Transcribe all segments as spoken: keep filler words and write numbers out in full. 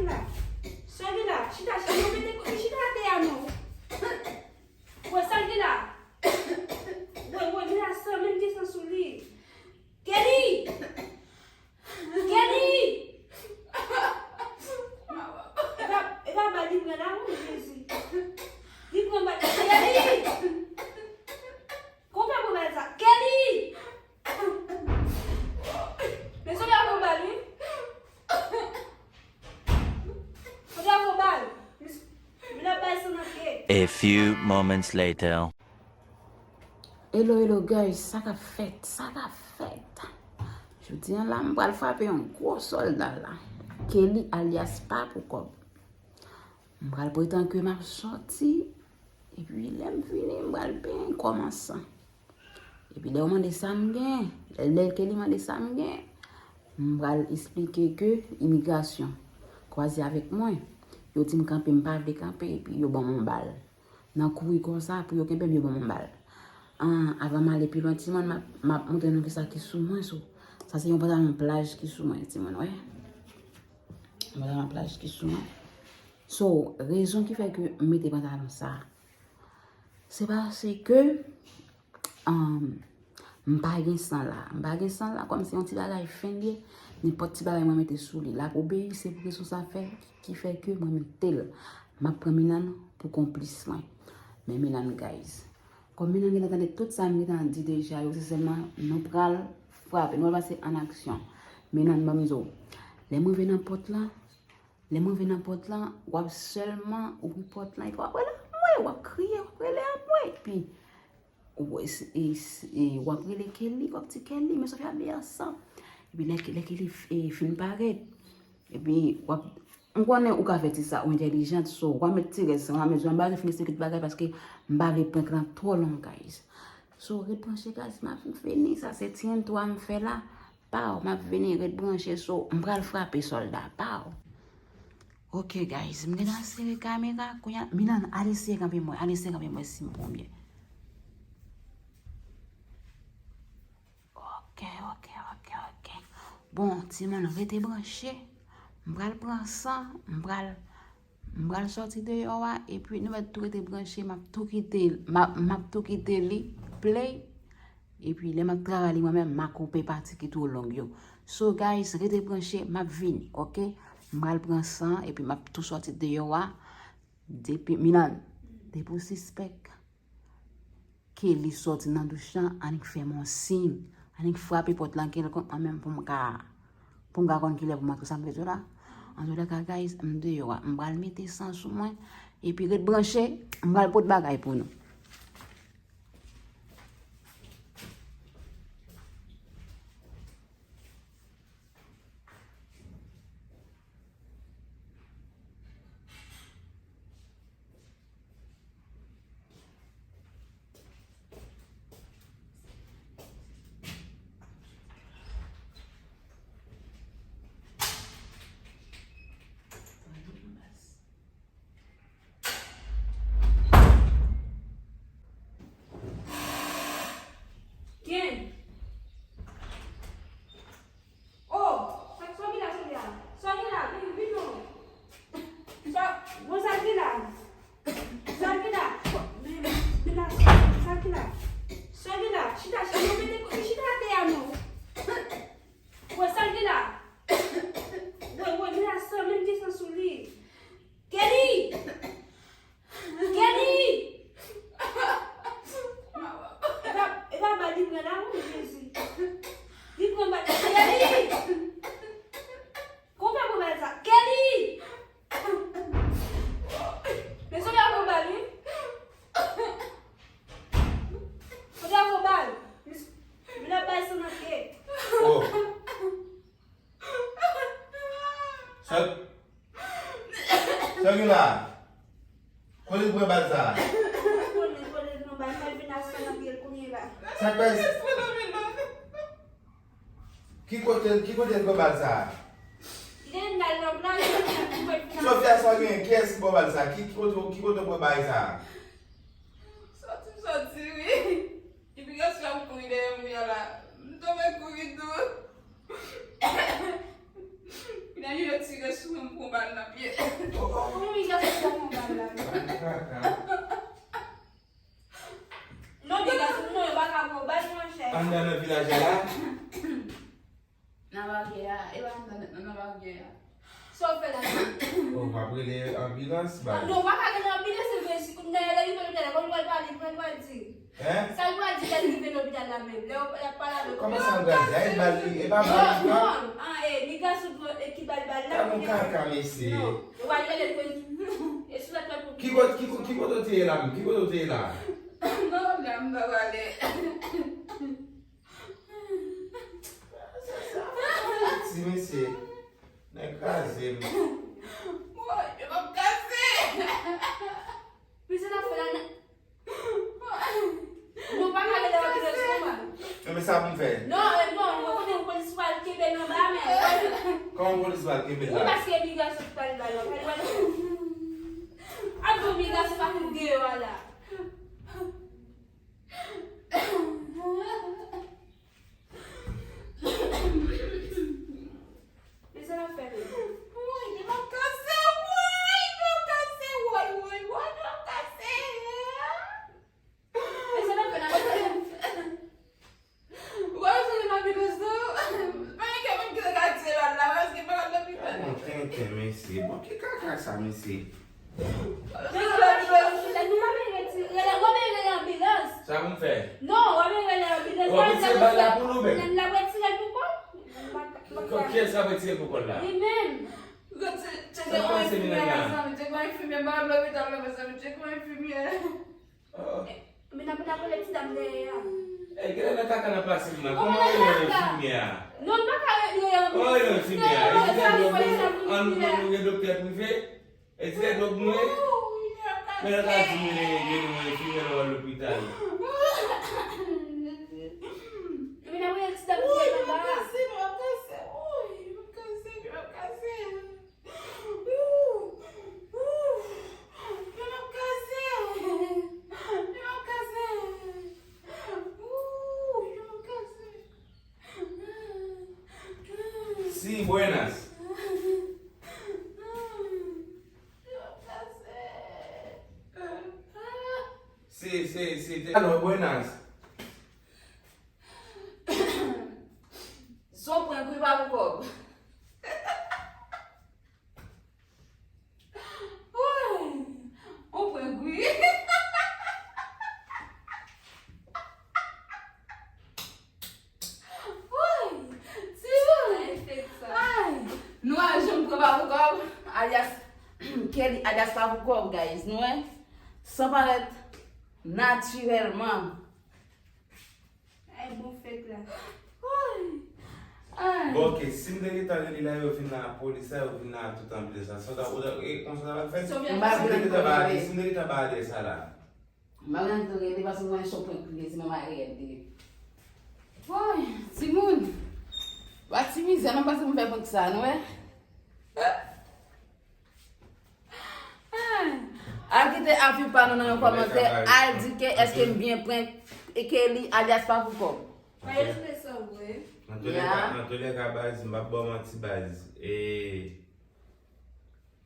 la. Sa gen la? Chita, chita, non, mete kou, chita atè a non. Wè, sa gen la? Wè, wè, men la san, menm gen san sou li. Kelly! Kelly! E pa, e pa bal li pran la, wi, Jezi. Li pran bal. Kelly! Konpè pou bal sa. Kelly! Men se la pou bal, wi. Fò w bal. Vin ap bay san nan pye. A few moments later. Hello, hello, guys. Sa k ap fèt? Sa k ap fèt? Jodi a la, m pral frape yon gwo sòlda la. Kelly alyas Pa Pou Kòb. M pral pretann ke m ap sòti. Epi, lè m fini, m pral benyen kòmanse. Epi lè yo mande sa m gen, lè, lè Kelly mande sa m gen, m pral esplike ke imigrasyon kwaze avèk mwen. Yo di m kanpe, m pa vle kanpe, epi yo ban m yon bal. Nan kouri konsa, pou yo kenbe m, yo ban m yon bal. An, avan m ale pi lwen, timoun, m ap, m ap montre nou kisa ki sou mwen, so. Sa se yon pantalon plaj ki sou mwen, timoun, wè. Yon pantalon plaj ki sou mwen. So, rezon ki fè ke m mete pantalon sa, se paske, um, m pa gen san la. M pa gen san la, kòm se yon ti bagay fen li ye, nenpòt ti bagay mwen mete sou li. L ap obeyi, se pou rezon sa fè, ki fè ke mwen mete l. M ap pran Milan pou konplis mwen. Men Milan, guys. Kòm Milan gentan tande tout sa m gentan di deja yo, se sèlman nou pral frape, nou pral pase an aksyon. Milan, ban m di w. Lè m rive nan pòt la, Lè m rive nan pòt lan, w ap sèlman ouvri pòt lan, epi w ap rele anmwe, w ap kriye, w ap rele anmwe, epi w, e, e, e, w ap rele Kelly, w ap di, "Kelly, men Sofia abiye ansanm." Epi lè, lè Kelly f-, e, fin parèt, epi w ap, m konnen ou ka fè ti sa, ou entèlijant, so, w ap met ti rès lan, w ap met, m pa vle fini esplike tout bagay paske m pa vle prank lan twò long, guys. So, ret branche, guys, m ap vini, sa se ti entwo a m fè la. Pow, m ap vini, ret branche, so, m pral frape sòlda, pow. Ok, guys, m gentan sere kamera, kounye a, Milan, al eseye kanpe mwen, al eseye kanpe mwen si m pran byen. Ok, ok, ok, ok. Bon, timoun, rete branche. M pral pran san, m pral, m pral sòti deyò a, epi nou mèt tou rete branche, m ap tou kite, m ap, m ap tou kite li play. Epi lè m ap travay li mwen menm, m a koupe pati ki twò long yo. So, guys, rete branche, m ap vini, ok? M pral pran san, epi m ap tou sòti deyò a. Depi, Milan, depi w sispèk Kelly sòti nan douch lan, annik fè m yon siy, annik frape pòt lan kèlkonk mwen menm pou m ka, pou m ka konn kilè pou m antre, sa m vle di w la. Antoulèka, guys, m deyò a, m pral mete san sou mwen, epi ret branche, m pral pote bagay pou nou. Ken? Oh, sa, sa ki la, sa ki la? Sa ki la? Vin, vin non. Sa, bon, sa ki la? Sa ki la? Men, men la, sa ki la? Sa ki la? Chita, chita, non, mete kou, chita atè a non. Wè, sa ki la? Wè, wè, men la san, menm gen san sou li. Kelly! Kelly! E pa, e pa bal li pran la, wi, Jezi. Li pran bal. Kelly! Konpè pou bal sa. Kelly! Men se la pou bal, wi. Se la pou bal. Men la bay san nan pye. Oh. Sa, sa gen la? Kote l pran bal sa? Konnen, konnen, non, bal mwen vin ak san nan pye l kounye la. Sa k pase? Ki kote, ki kote l pran bal sa? Li te vin al nan plaj, li te vin ak Sofia, sa gen? Kiyès ki pran bal sa? Ki, ki kote, ki kote w pran bagay sa? Sòti, sòti, wi. Epi gason ap kouri dèyè m, wi, la. M tonbe kouri tou. Nèg yo tire sou mwen, m pran bal nan pye. Kòman piga sou sa pran bal la? Ban kaka. Non, piga sou mwen, yo pa ka pran bal, monchè. Anndan nan vilaj la la? Nan baryè a, e pa anndan nèt non, nan baryè a. Sa w fè la? Oh, w ap rele anbilans, bay. Non, w pa ka rele anbilans, se vre, si kounye a lè li rive lopital la, kòman l pral pale, kòman l pral di? Hein? Sa l pral di lè l rive lopital la menm? Lè y ap pale avè l. Kòman sa l pral di? Ay, bal li, e pa bal li, non? Non, non, an, e, li gason ki ba l bal la. Kòman kaka, mesye? Non, w al rele l pou e sou la twal pou. Ki kote, ki kote, ki kote w te ye la menm? Ki kote w te ye la? Non, la, m pa pale. Ti mesye, nèg kraze m. Woy, yo p ap kase. Men sa n ap fè la, nan. Nou pa ka rele anbilans konsa. Non, men sa pou m fè. Non, e non, mwen konnen polis pral kenbe l anba, men. Kòman polis pral kenbe l la? Wi, paske migrasyon pral ba l, pral ba l. Ap bon, migrasyon pa fout deyò a la. Men sa n ap fè menm? Woy, men m ap kase, woy, men m ap kase, woy, woy, woy, men m ap kase. Men sa n ap fè, n ap fè. Woy, se nan vilaj la. Pa gen kè moun ki te ka tire bal la, paske pa lopital. Bon, tenten, mesye. Bon, ki kaka sa, mesye? Sa pou m fè? Non, w ap rele anbilans. W ap retire bal la pou nou menm? L ap retire l pou kò l. Kiyès k ap retire l pou kò l la? Li menm. Tcheke yon enfimyè, mezanmi, tcheke yon enfimyè, pa lopital non, mezanmi, tcheke yon enfimyè. Men n ap, n ap rele ti dam dèyè a. Ey, genlè nan kaka n ap pase m nan. Kòman rele enfimyè a? Non, l pa ka rele anbilans. Kòman rele enfimyè a? Enfimyè, nou gen doktè prive? E ti tèt dwòg nou ye? Men nan ka di m gen, gen nou enfimyè nan lopital. Ebyen, n ap rele ti dam ki anba a. Si, buenas. Si, si, si, te- Aló, buenas. Son prank wi, pa pou kòb. Woy! On prank wi. Woy! Timoun! Ay! Nou al jwenn pran pa pou kòb, alyas Kelly, alyas pa pou kòb, guys. Nou wè? San parèt natirèlman. Ay, bon fèt la. Woy! Ay! Bon, ok, si m te gentan rele la, yo vin la, polis la, yo vin la, tout anbilans la. Sa w ta, ou ta, e, konsa w ta pral fè? Si m te gentan ba, si m te gentan ba adrès sa la. M pa gen anvi rele paske mwen chòk mwen kriye, se manman reyèl li ye. Woy, timoun! Pa ti mizè non, paske m fè prank sa, nou wè? Al kite avi pa nou nan yon kòmantè, al di ke èske m byen prank Kelly alyas pa pou kòb. Nan toulèka, nan toulèka, baz, m p ap ba w manti, baz. E,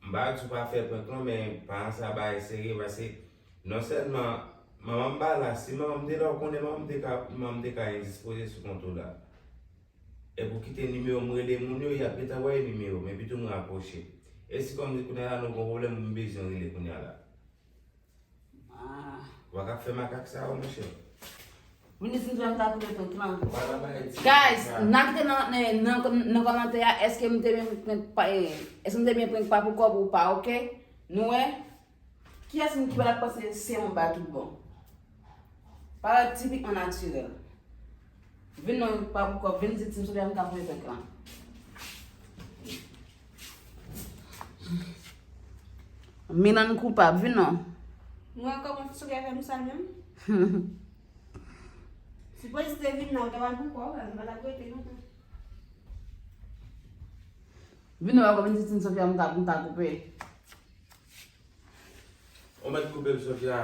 m pa di w pa fè prank non, men pa nan sa bagay serye, paske non sèlman manman m pa la, si manman m te la, ou konnen manman m te ka, manman m te ka endispoze sou kont ou la. Epi w kite nimewo m rele moun yo, y ap gentan voye nimewo, men pito m rapwoche. E si kòmsi kounye a la nou gon pwoblèm, m bezwen rele kounye a la. Ah. Ou pa ka fè makak sa yo, monchè. Vin isit, m ka koupe prank lan. Ou pa nan bagay ti. Guys, n a kite nan, nan, nan, nan kòmantè a, èske m te byen prank pa, eh, èske m te byen prank pa pou kòb ou pa, ok? Nou wè? Kiyès moun ki pa t ap panse se yon bal tout bon? Pawòl tipikman natirèl. Vin non, pa pou kòb, vin di Team Sophia m ka voye prank lan. Milan koupab, vin non. Mwen kòman Sophia fè m sa menm? Si polis te vin la, ou ta pral pou kòb, m pa t ap rete lontan. Vin non, pa kòb, vin di Team Sophia m ka, m ka koupe. Ou mèt koupe m, Sophia.